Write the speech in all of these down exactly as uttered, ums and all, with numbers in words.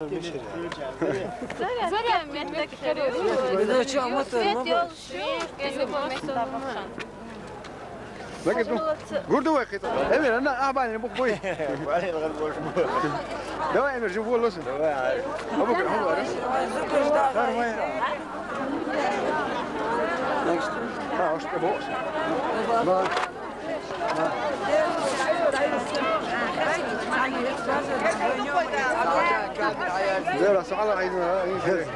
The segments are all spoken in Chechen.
Заря, метлек. Светёл. Лакин, ну, гурдувай хитӀа. Эмир, ана, а, бани, бух, буй. Бани, лагар, буш, буш. Давай, Эмир, живу лосын. Давай, ай. Абу, абу, ай. Нормально. А, уж, бу. Да. Зера, сала, ай, ай, ай.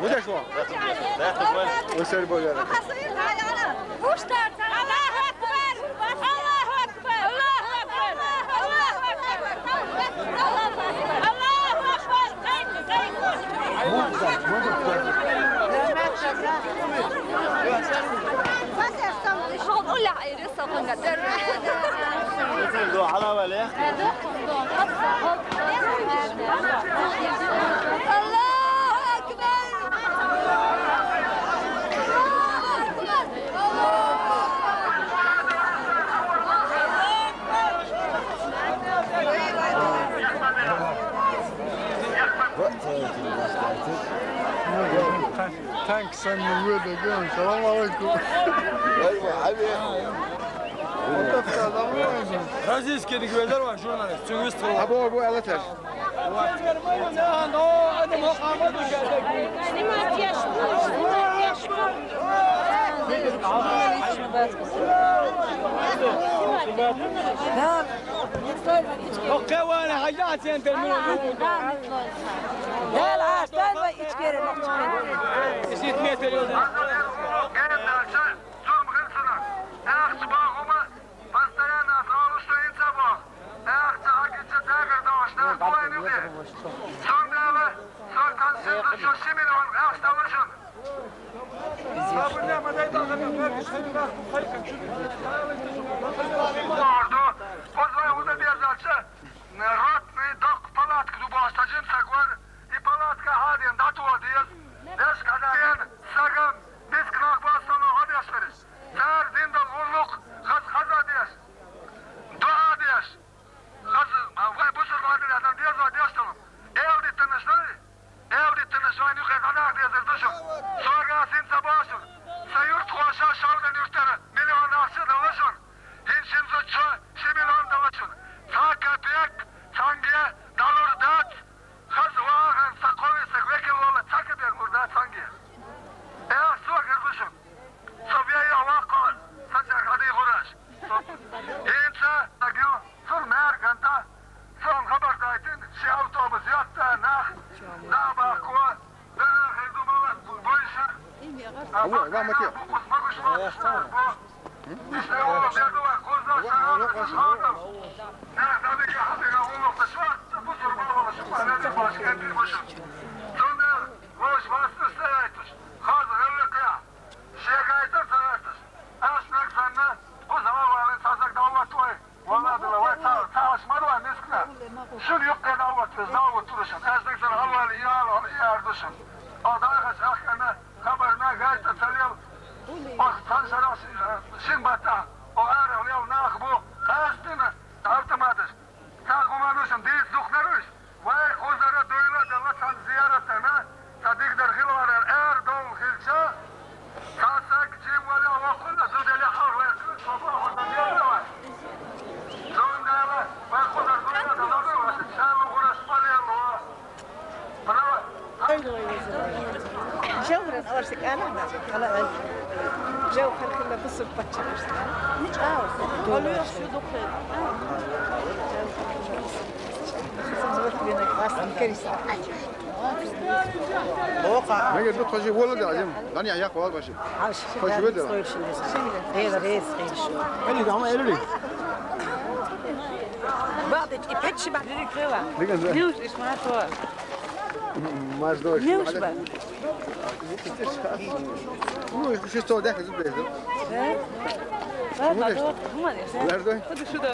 Будешь, ну? Вы сербояре. Аллаху акбар! Аллаху акбар! Аллаху акбар! Аллаху акбар! Аллаху акбар! Thanks, I'm really good. Салам алейкум. Российский гвезер ва журналист, журналист. Абу, абу, алатар. Снимать я ж буду, снимать я ж буду. Да. Yok, kevane, hayat sen de. Gel, ha, sen de iç kere. Isitmeye periyodu. Постоянно слава, что инца бо. Эх, ца, гича, тагар, да, что, что, что. Сонда, соркан, сен, что, семилон, эх, что, что. Орду, позвай, уда, держаться. Ротный док, палатка, дубаш, таджин, сагвар, и палатка, один, да, ту, один. Деш, когда я, сагам, диск, нах, бассоно, одеш, переш. Сар, диндал, урлук, хаз, хаза, деш. Дуа, деш. Хаз, а, вай, бусурманлар, адам, деш, дуа, деш, талам. Элди, тынышлы. Элди тыныш вайны хезанах дезер душун. Суарга син сабашун. Саюрт хуаша шаудан юртара миллион ахча далашун. Хин шин зо чо ши миллион далашун. Ца капек санге далур дац. Хаз ваган сакови сак векил вала ца капек лур дац санге. Э, суа гердушун. Собия я вакон. Сача хади хураш. Инца сагю. Сур мер ганта, сон хабар дайтин, ши автобус ятта, нах, да бахуа, да хедумала, бойша. Алло, вам отец. Букус магуш магуш бо. Иште о, бедуа, коза, шагана, шагана. Нах, да бека, хабира, улух, да шварц, бусур, бала, шума, да башка, да башка. Сонда, вош, вас, стоять, хаз, геллека. Шегайтар, сагарташ. Аш, нак, санна, коза, вален, сазак, да, улух, твой. Валла дила, вай, ца-, цааш марва мискна. Шур юкъе давлат, вез давлат турушан. Эздек зар алвали, ял, ал, яр душан. О, дайхас, ахкана, хабарна, гайта, цалел. О, цан шараш, э, шин бата. О, ар, ал, ял, нах, бу, хастина, автоматаш. Ца, хуманушан, дис, духнаруш. Вай, хузара дуйла дала цан зияратана, цадигдар хилварар эр дол хилча, сасак чим валя вахуна зудели хавлер, соба худа дердава. Зундала, вай, хузар дуйла дала дала, шалу хураш палелу. Браво. Жавран аварсик ана, ала ай. Жав харкала бусур пачча. Алуя шу духе. Мегер ду тхожи вола да, азим. Дани аяк вал баши. Хош ве да. Рез, рез, рез. Али да, ама элули. Баде, и пет ши баде крыва. Диган да. Нюш, ишматва. Маждо. Нюш ба. Ну, и шесто дяка зубезо. Да? Ба, ба, ба, ба, ба. Лардо? Ходи сюда.